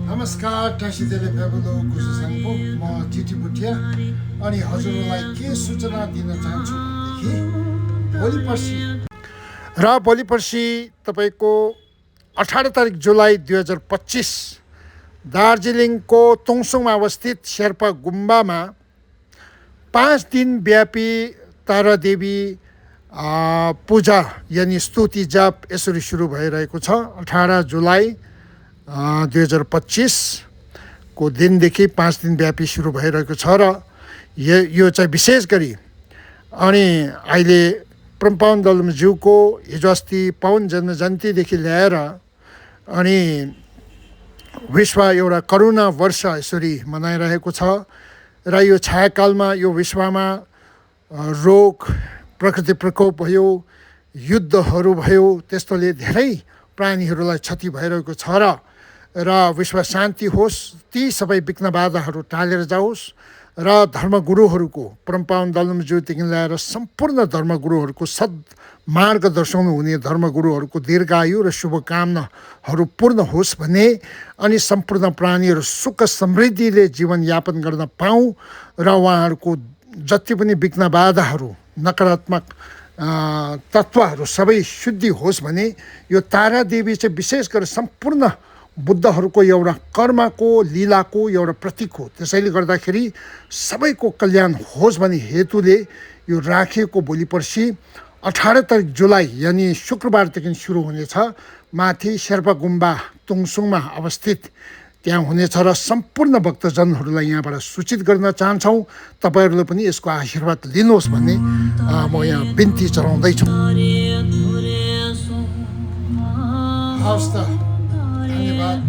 नमस्कार टाँसीदेले फेबुलो कुसुसाङको म चिठी बुटिया अनि हजुरलाई के सूचना दिन चाहन्छु भनेदेखि भोलि पर्सि तपाईको 18 तारिक जुलाई 2025 दार्जिलिङको तोङसुङमा अवस्थित शेर्पा गुम्बामा 5 दिन व्यापी तारादेवी पूजा यानी स्तुति जाप यसरी सुरु भइरहेको छ। 18 जुलाई 2025 को दिनदेखि 5 दिन व्यापी सुरु भइरहेको छ र यो चाहिँ विशेष गरी अनि अहिले प्रमपावन दलमज्यूको हिजो अस्ति पावन जन्म जयन्तीदेखि ल्याएर अनि विश्व एउटा करुणा वर्ष यसरी मनाइरहेको छ र यो छायाकालमा यो विश्वमा रोग प्रकृति प्रकोप भयो, युद्धहरू भयो, त्यस्तोले धेरै प्राणीहरूलाई क्षति भइरहेको छ र विश्व शान्ति होस्, ती सबै विघ्न बाधाहरू टालेर जाओस् र धर्मगुरुहरूको परमपावन दलमज्यूदेखि ल्याएर सम्पूर्ण धर्मगुरुहरूको सद्मार्गदर्शन हुने धर्मगुरुहरूको दीर्घायु र शुभकामनाहरू पूर्ण होस् भने अनि सम्पूर्ण प्राणीहरू सुख समृद्धिले जीवनयापन गर्न पाऊँ र उहाँहरूको जति पनि विघ्न बाधाहरू नकारात्मक तत्त्वहरू सबै शुद्धि होस् भने यो तारादेवी चाहिँ विशेष गरेर सम्पूर्ण बुद्धहरूको एउटा कर्मको लीलाको एउटा प्रतीक हो। त्यसैले गर्दाखेरि सबैको कल्याण होस् भन्ने हेतुले यो राखिएको भोलि पर्सि 18 तारिक जुलाई यानी शुक्रबारदेखि सुरु हुनेछ। माथि शेर्पा गुम्बा तोङसुङमा अवस्थित त्यहाँ हुनेछ र सम्पूर्ण भक्तजनहरूलाई यहाँबाट सूचित गर्न चाहन्छौँ। तपाईँहरूले पनि यसको आशीर्वाद लिनुहोस् भन्ने म यहाँ बिन्ती चढाउँदैछु। हवस् त, धन्यवाद।